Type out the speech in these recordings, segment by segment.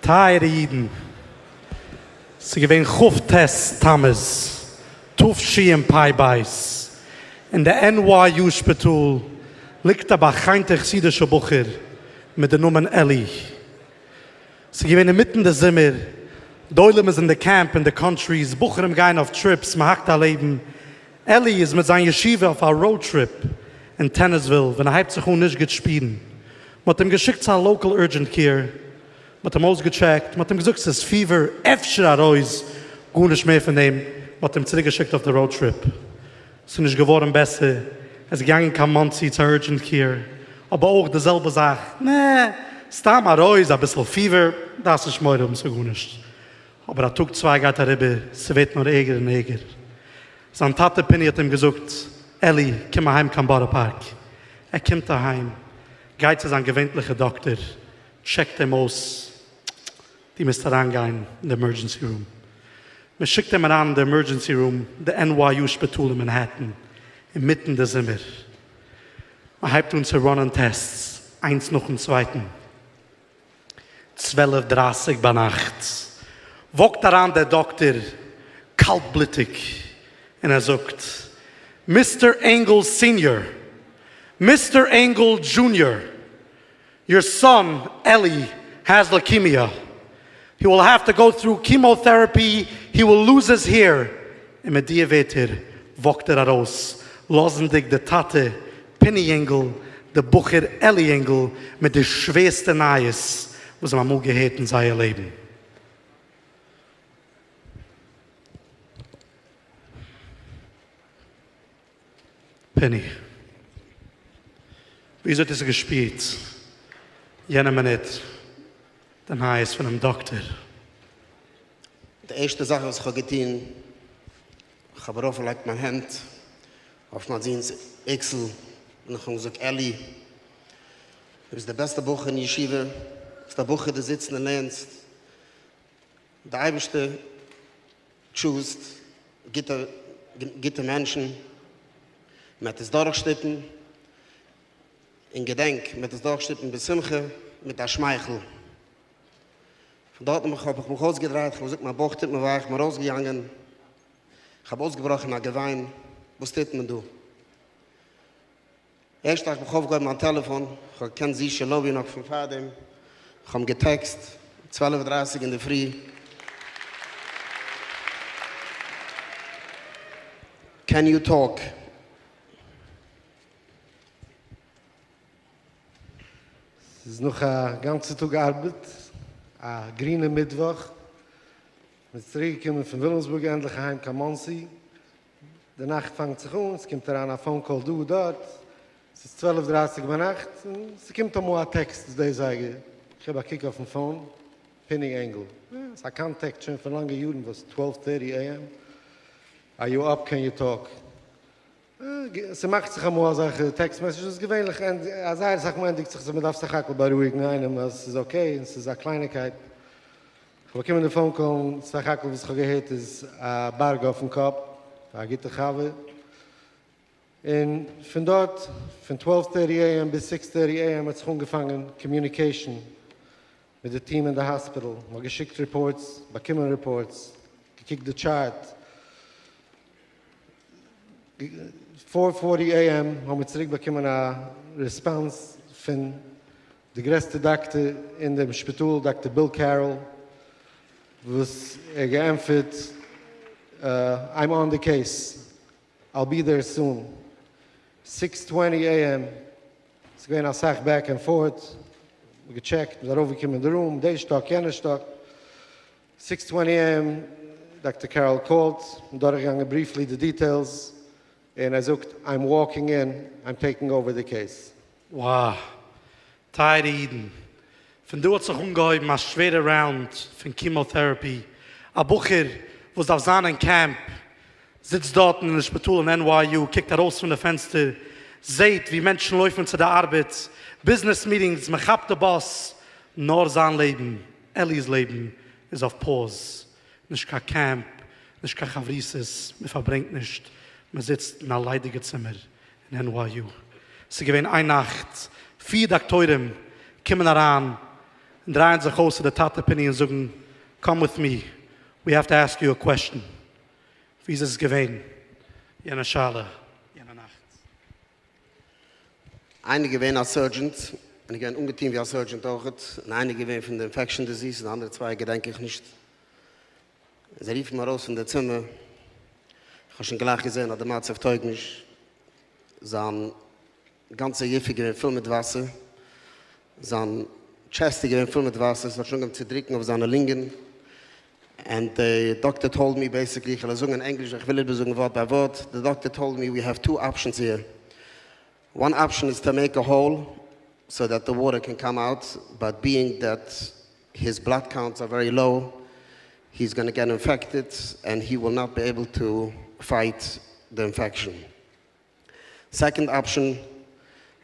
טייערע אידן, ס'איז געווען כ"ט תמוז תשפ"ב, אין די NYU שפיטאל ליגט א בא'חנ'טער חסידישער בחור מיט די נאמען אלי. ס'איז געווען אינמיטן די זומער, די עולם איז אין די קעמפ אין די קאנטריס, בחורים גייען אויף טריפס, מ'האקט א לעבן. אלי איז מיט זיין ישיבה אויף א ראוד טריפ אין טענעסוויל ווען ער הייבט זיך אן נישט גוט שפירן. מ'האט אים געשיקט צו א לאקעל אורדזשענט קעיר, מ'האט אים אויסגעטשעקט, מ'האט אים געזאגט ס'איז פיבער, אפשר א רויז, גארנישט מער פון דעם, מ'האט אים צוריק געשיקט אויף די ראוד טריפ. ס'איז נישט געווארן בעסער, ער איז געגאנגען קיין מאנסי צו אורדזשענט קעיר, אבער אויך די זעלבע זאך, נע, סתם א רויז, אביסל פיבער, דארפסט נישט מורא האבן, ס'איז גארנישט. אבער א טאג צוויי גייט אריבער, ס'ווערט נאר ערגער און ערגער. זיין טאטע פיני האט אים געזאגט, אלי, קום אהיים קיין בארא פארק. ער קומט אהיים, גייט צו זיין געווענליכע דאקטער, טשעקט אים אויס, דו מוזט אריינגיין אין די עמערדזשענסי רום. מען שיקט אים אריין אין די עמערדזשענסי רום, די NYU שפיטאל אין מאנהעטן, אינמיטן די זומער. מען הייבט אן צו ראנען טעסטס, איינס נאכן צווייטן. צוועלף דרייסיג ביינאכט וואקט אריין דער דאקטער קאלטבלוטיג און ער זאגט, מיסטער ענגעל סיניאר, מיסטער ענגעל דזשוניאר, יור סאן אלי העז לוקימיע, הי וויל העוו טו גאו טרו קימאטעראפי, הי וויל לוז היז העיר, און מיט דיע ווערטער וואקט ער ארויס, לאזנדיג די טאטע פיני ענגעל, די בחור אלי ענגעל, מיט די שווערסטע נייעס וואס זיי האבן אמאל געהערט אין זייער לעבן. פיני, וויאזוי האט איר זיך געשפירט יענע מינוט, די נייעס פונעם דאקטער? די ערשטע זאך וואס איך האב געטון, איך האב ארויפגעלייגט מיין הענט אויף מיין זון'ס אקסל און איך האב געזאגט, אלי, דו ביסט דער בעסטער בחור אין ישיבה, ביסט א בחור דו זיצט און לערנסט, די אייבערשטער טשוזט גוטע גוטע מענטשן, מען וועט עס דורכשטופן, און געדענק, מען וועט עס דורכשטופן בשמחה מיט א שמייכל. פון דארטן האב איך מיך אויסגעדרייט, איך האב געזאגט מיין בויך טוט מיר וויי, איך בין ארויסגעגאנגען, איך האב אויסגעבראכן אין א געוויין, וואס טוט מען דא? ערשט האב איך אויפגעהויבן מיין טעלעפאן, איך האב געקענט זישע לאבי נאך פון פארדעם, איך האב אים געטעקסט צוועלף דרייסיג אינדערפרי, קען יו טאלק? ס'איז נאך א גאנצע טאג ארבעט, א גרינע מיטוואך, מ'איז צוריק געקומען פון וויליאמסבורג ענדליך אהיים קיין מאנסי, די נאכט פאנגט זיך אן, ס'קומט אריין א פאון קאל דא דארט, ס'איז צוועלף דרייסיג ביינאכט, און ס'קומט אמאל א טעקסט די זייגער, איך געב א קוק אויפן פאון, פיני ענגעל, ס'איז א קאנטעקט שוין פון לאנגע יארן וואס טוועלוו טערטי עי עם, אר יו אפ קען יו טאלק? ס'מאכט זיך אמאל אזעלכע טעקסט מעסעדזשעס, געווענליך א זייער אסאך מאל ענדיגט זיך עס אז מ'דארף סך הכל בארואיגן איינעם אז ס'איז אקעי און ס'איז א קלייניקייט. כ'האב באקומען די פאון קאל און סך הכל וואס כ'האב געהערט איז א בארג אויפן קאפ, א גוטע חבר. און פון דארט, פון טוועלוו טערטי עי עם ביז סיקס טערטי עי עם האט זיך אנגעפאנגען קאמיוניקעישאן מיט די טיעם אין די האספיטעל, מ'האט געשיקט ריפארטס, באקומען ריפארטס, געקוקט די טשארט. פאר פארטי עי עם האבן מיר צוריק באקומען א ריספאנס פון די גרעסטע דאקטער אין דעם שפיטאל, דאקטער ביל קעראל, וואס ער האט געענטפערט, איים אן די קעיס, אייל בי דער סון. סיקס טווענטי עי עם, ס'איז געווען אסאך בעק ענד פארט, געטשעקט, מ'איז ארויפגעקומען אין די רום, די שטאק, יענע שטאק. סיקס טווענטי עי עם, דאקטער קעראל קאלט, דורכגעגאנגען בריפלי די דיטעילס, און ער זאגט, איים וואלקינג אין, איים טעיקינג אווער די קעיס. Wow! טייערע אידן, פון דא האט זיך אנגעהויבן א שווערע ראונד פון קימאטעראפי, א בחור וואס דארף זיין אין קעמפ זיצט דארטן אין די שפיטאל אין NYU, קוקט ארויס פון די פענסטער, זעהט ווי מענטשן לויפן צו די ארבעט, ביזנעס מיטינגס, מען כאפט די באס, נאר זיין לעבן, אלי'ס לעבן, איז אויף פאוז, נישט קיין קעמפ, נישט קיין חברותות, מען פארברענגט נישט, מען זיצט אין א ליידיגע צימער אין NYU. ס'איז געווען איין נאכט, פיר דאקטוירים קומען אריין. און דרייען זיך אויס צו די טאטע פיני און זאגן, קאם וויט מי, ווי העוו טו עסק יו א קוועשטען. ווי איז עס געווען יענע שאלה יענע נאכט? איינער געווען א סערדזשענט, און איז געווען אנגעטון ווי א סערדזשענט אויכעט, און איינער געווען פון די אינפעקשאן דיזיס, און די אנדערע צוויי געדענק איך נישט. זיי רופן מיר ארויס פון די צימער, איך האב שוין גלייך געזען אז די מצב טויג נישט, זיין גאנצע גוף איז געווען פול מיט וואסער, זיין טשעסט איז געווען פול מיט וואסער, ס'האט שוין אנגעהויבן צו דרוקן אויף זיינע לונגען, ענד די דאקטער טאלד מי בעיסיקלי, איך וועל עס זאגן אין ענגליש, איך וויל איבערזאגן ווארט ביי ווארט, די דאקטער טאלד מי ווי העוו טו אפשענס היער, וואן אפשען איז טו מעיק א האול סאו דעט די וואטער קען קאם אוט, באט ביאינג דעט היז בלאד קאונטס אר ווערי לאו, היז גאנא געט אינפעקטעד ענד הי וויל נאט בי עיבל טו פייט די אינפעקשאן. סעקאנד אפשען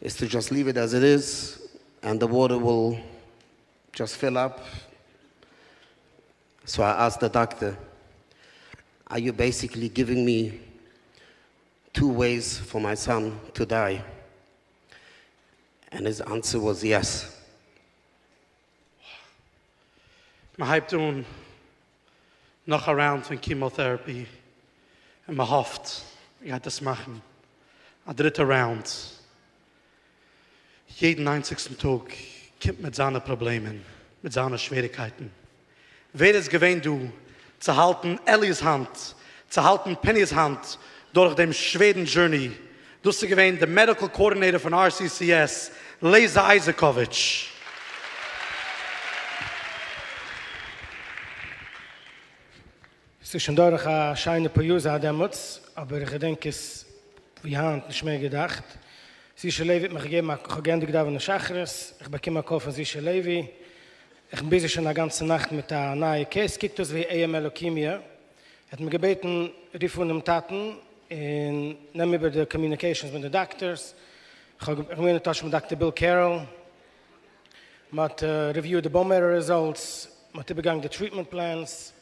איז טו דזשאסט ליוו איט עז איט איז ענד די וואטער וויל דזשאסט פיל אפ. סאו איי אסקד די דאקטער, אר יו בעסיקלי גיווינג מי טו וועיס פאר מיי סאן טו דיי? ענד היז אנסער וואס יעס. מען הייבט אן נאך א ראונד פון קימאטעראפי און מען האפט מען גייט עס מאכן א דריטע ראונד. יעדן איינציגסטן טאג קומט מיט זיינע פראבלעמען, מיט זיינע שוועריקייטן. ווער איז געווען דא צו האלטן אלי'ס האנט, צו האלטן פיני'ס האנט דורך דעם שווערן דזשורני? דאס איז געווען די מעדיקל קאארדינעיטאר פון RCCS, לעיזא אייזיקאוויטש. ס'איז שוין דורך א שיינע פאר יאר זייט דעמאלטס, אבער איך געדענק עס ווי היינט, נישט מער געדאכט. זישע לעווי האט מיך געגעבן א, כ'האב געענדיגט דאווענען שחרית, איך באקום א קאל פון זישע לעווי, איך בין ביזי שוין א גאנצע נאכט מיט א נייע קעיס, קוקט אויס ווי AML לוקימיע, ער האט מיר געבעטן רוף אן דעם טאטן און נעם איבער די קאמיוניקעישאנס מיט די דאקטערס, כ'האב איך בין געווען אין טאטש מיט דאקטער ביל קעראל, מ'האט ריוויוד די באון מערא רעזאלטס, מ'האט איבערגעגאנגען די טריטמענט פלענס,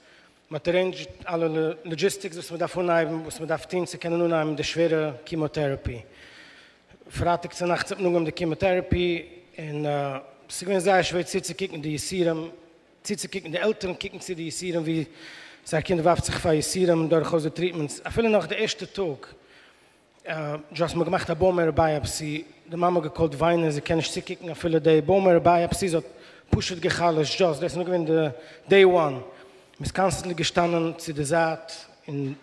מ'האט ארעינדזשד אלע לאגיסטיקס וואס מ'דארף אנהייבן, וואס מ'דארף טון צו קענען אנהייבן די שווערע קימאטעראפי. פרייטאג צונאכטס האט מען אנגעהויבן די קימאטעראפי, און ס'איז געווען זייער שווער צוצוקוקן די יסורים, צוצוקוקן די עלטערן קוקן צו די יסורים ווי זייער קינד ווארפט זיך פאר יסורים דורכאויס די טריטמענטס, אפילו נאך די ערשטע טאג. דזשאסט מ'האט געמאכט א באון מערא בייאפסי, די מאמע האט געקאלט וויינען זי קען נישט צוקוקן אפילו די באון מערא בייאפסי, זי האט פשוט גע'חלש'ט, דזשאסט דאס איז נאר געווען די דעי וואן, מ'איז קאנסטענטלי געשטאנען צו די זייט און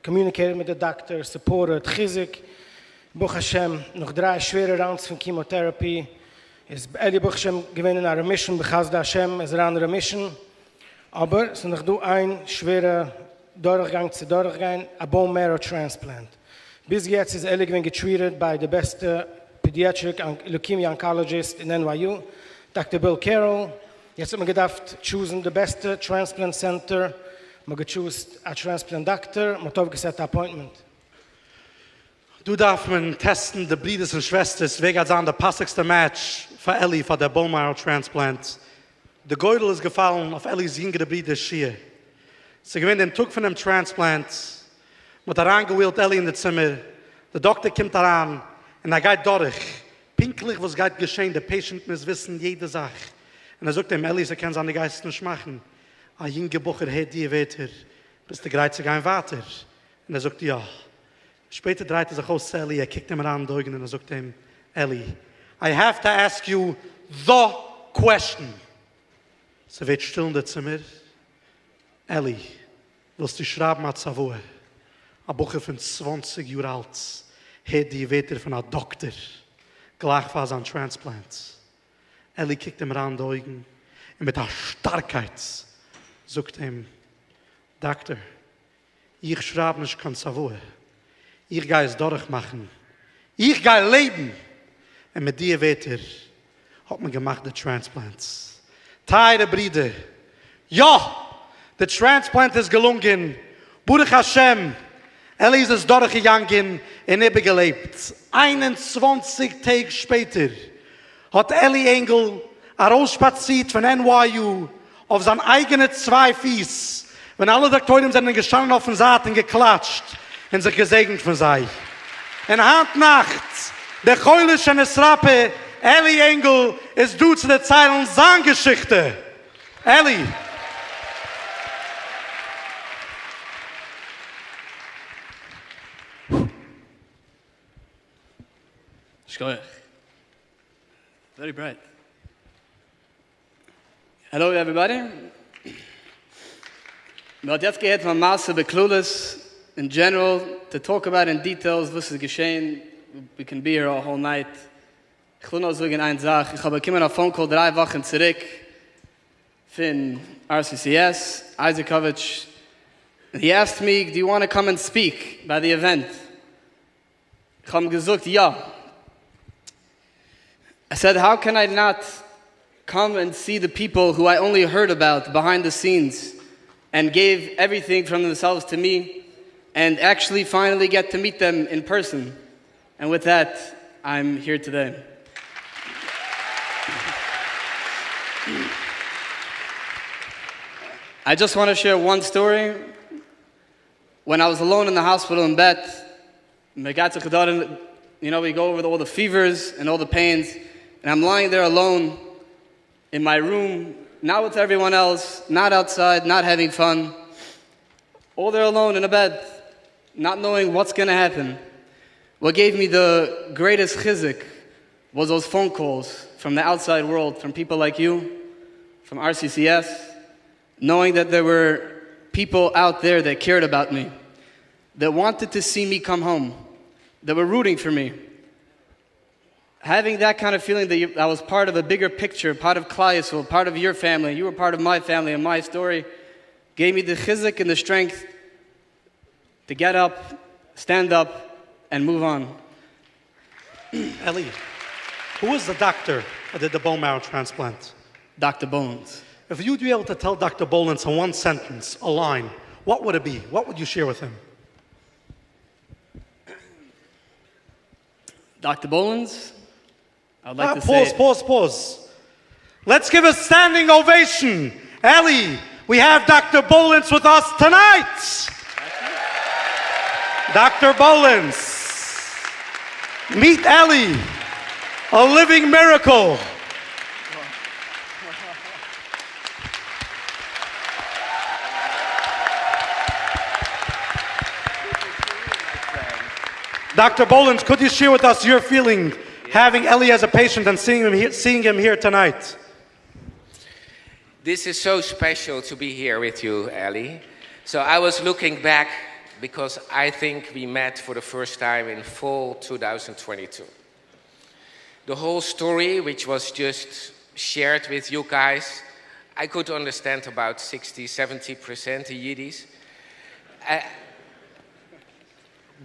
קאמיוניקעיטעד מיט די דאקטער, סופארט, חיזוק, ברוך השם נאך דריי שווערע ראונדס פון קימאטעראפי איז אלי ברוך השם געווען אין א רעמישן בחסדי השם איז אריין אין רעמישן, אבער ס'איז נאך דא איין שווערע דורכגאנג צו דורכגיין, א באון מערא טרענספלענט. ביז יעצט איז אלי געווען געטריעטעד ביי די בעסטע פידיעטריק לוקימיע אנקאלאדזשיסט אין NYU, דאקטער ביל קעראל. יעצט האט מען געדארפט טשוזן די בעסטע טרענספלענט סענטער, מ'האט געטשוזט א טרענספלענט דאקטער, מ'האט אויפגעסעט א אפוינטמענט. דא דארף מען טעסטן די ברידערס און שוועסטערס ווער גייט זיין די פאסיגסטע מעטש פאר אלי פאר דער באון מערא טרענספלענט. די גורל איז געפאלן אויף אלי'ס יונגערע ברודער שיע. ס'איז געווען דעם טאג פונעם טרענספלענט, מ'האט אריינגעווילט אלי אין די צימער, די דאקטער קומט אריין און ער גייט דורך פונקטליך וואס גייט געשען, די פעישענט מוז וויסן יעדע זאך, און ער זאגט אים, אלי ס'קען זיין דו גייסט עס נישט מאכן, א יונגע בחור הערט די ווערטער, ביסטו גרייט צו גיין ווייטער? און ער זאגט יא. שפעטער דרייט ער זיך אויס צו אלי, ער קוקט אים אריין אין די אויגן און ער זאגט אים, אלי, איי העוו טו עסק יו דע קוועשטן. ס'ווערט שטיל אין די צימער. אלי, ווילסטו שרייבן א צוואה? א בחור פון צוואנציג יאר אלט הערט די ווערטער פון א דאקטער גלייך פאר זיין טרענספלענט. אלי קוקט אים אריין אין די אויגן און מיט א שטארקייט זאגט אים, דאקטער, איך שרייב נישט קיין צוואה, איך גיי עס דורכמאכן, איך גיי לעבן! און מיט דיע ווערטער האט מען געמאכט די טרענספלענטס. טייערע ברידער, יא! די טרענספלענט איז געלונגען, ברוך השם, אלי איז עס דורכגעגאנגען און איבערגעלעבט. 21 טעג שפעטער האט אלי ענגעל ארויסשפאצירט פון NYU אויף זיין אייגענע צוויי פיס, ווען אלע דאקטוירים זענען געשטאנען אויפן זייט און געקלאטשט און זיך געזעגנט פון זיי. און היינט נאכט, דער חולה שנתרפא, אלי ענגעל איז דא צו דערציילן זיין געשיכטע. אלי. שכוח. Very bright. Hello everybody. מען האט יעצט געהערט פון מעשה בכללות, in general, to talk about in details וואס איז געשען, we can be here a whole night. איך וויל נאר זאגן איין זאך, איך האב באקומען א phone call דריי וואכן צוריק פון RCCS, אייזיקאוויטש, and he asked me, do you want to come and speak by the event? איך האב אים געזאגט יא. I said, how can I not come and see the people who I only heard about behind the scenes and gave everything from themselves to me and actually finally get to meet them in person? And with that, I'm here today. I just want to share one story. When I was alone in the hospital in bed, we go over all the fevers and all the pains, and I'm lying there alone in my room, not with everyone else, not outside, not having fun, all there alone in a bed, not knowing what's going to happen. What gave me the greatest chizuk was those phone calls from the outside world, from people like you, from RCCS, knowing that there were people out there that cared about me, that wanted to see me come home, that were rooting for me. Having that kind of feeling that I was part of a bigger picture, part of Klal Yisrael, part of your family, you were part of my family and my story, gave me the chizuk and the strength to get up, stand up, and move on. Eli, who was the doctor that did the bone marrow transplant? Dr. Bolins. If you'd be able to tell Dr. Bolins in one sentence, a line, what would it be? What would you share with him? Dr. Bolins, I'd like to pause, say... Pause, pause, pause. Let's give a standing ovation. Eli, we have Dr. Bolins with us tonight. Dr. Bolins, meet Eli, a living miracle. Dr. Bolins, could you share with us your feeling having Eli as a patient and seeing him here tonight? This is so special to be here with you, Eli. So I was looking back because I think we met for the first time in fall 2022. The whole story, which was just shared with you guys, I could understand about 60-70% in Yiddish.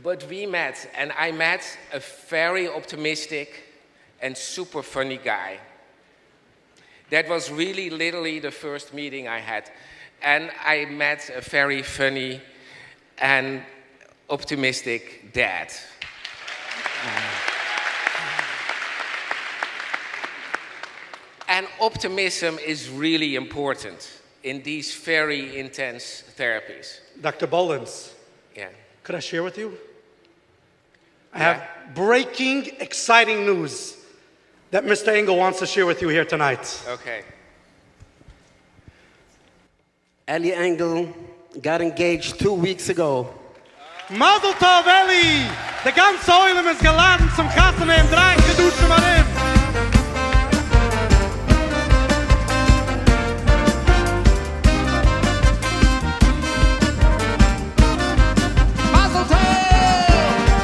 But we met, and I met a very optimistic and super funny guy. That was really literally the first meeting I had. And I met a very funny and optimistic dad. And optimism is really important in these very intense therapies. Dr. Bolins. Yeah. Could I share with you? I have breaking, exciting news that Mr. Engel wants to share with you here tonight. Okay. Eli Engel got engaged 2 weeks ago. Mazel tov, Eli! דער גאנצער עולם איז געלאדן צום חתונה אין דריי חדשים ארום. Mazel tov!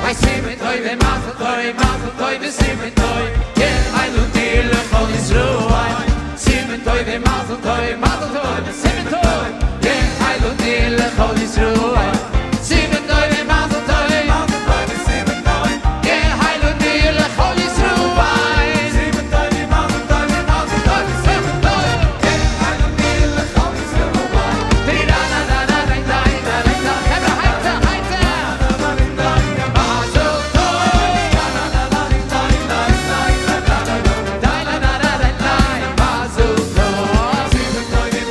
Ay simen toy ve mazel toy, mazel toy ve simen toy. Yeah, I look dear lechol Yisroel. Simen toy ve mazel toy, mazel toy ve simen toy. Yeah, I look dear lechol Yisroel. Simen toy ve mazel toy, mazel toy ve simen toy. Yeah, I look dear lechol Yisroel. Simen toy ve mazel toy, mazel toy ve simen toy. Yeah, I look dear lechol Yisroel. Di da na na na na na na na na. Hebra heita heita. Mazel toy. Na na na na na na na na na na. Da na na na na na. Mazel toy. Simen toy ve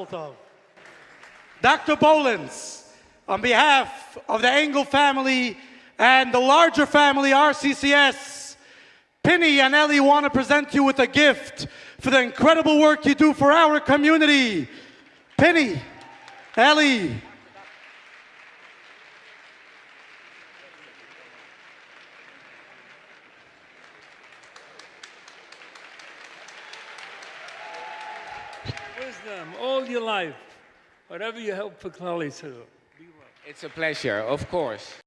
Mazel tov. Dr. Bolens, on behalf of the Engel family and the larger family, RCCS, Pinny and Ellie want to present you with a gift for the incredible work you do for our community. Pinny, Ellie. Wisdom all your life. Whatever you help for Klal Yisrael. It's a pleasure, of course.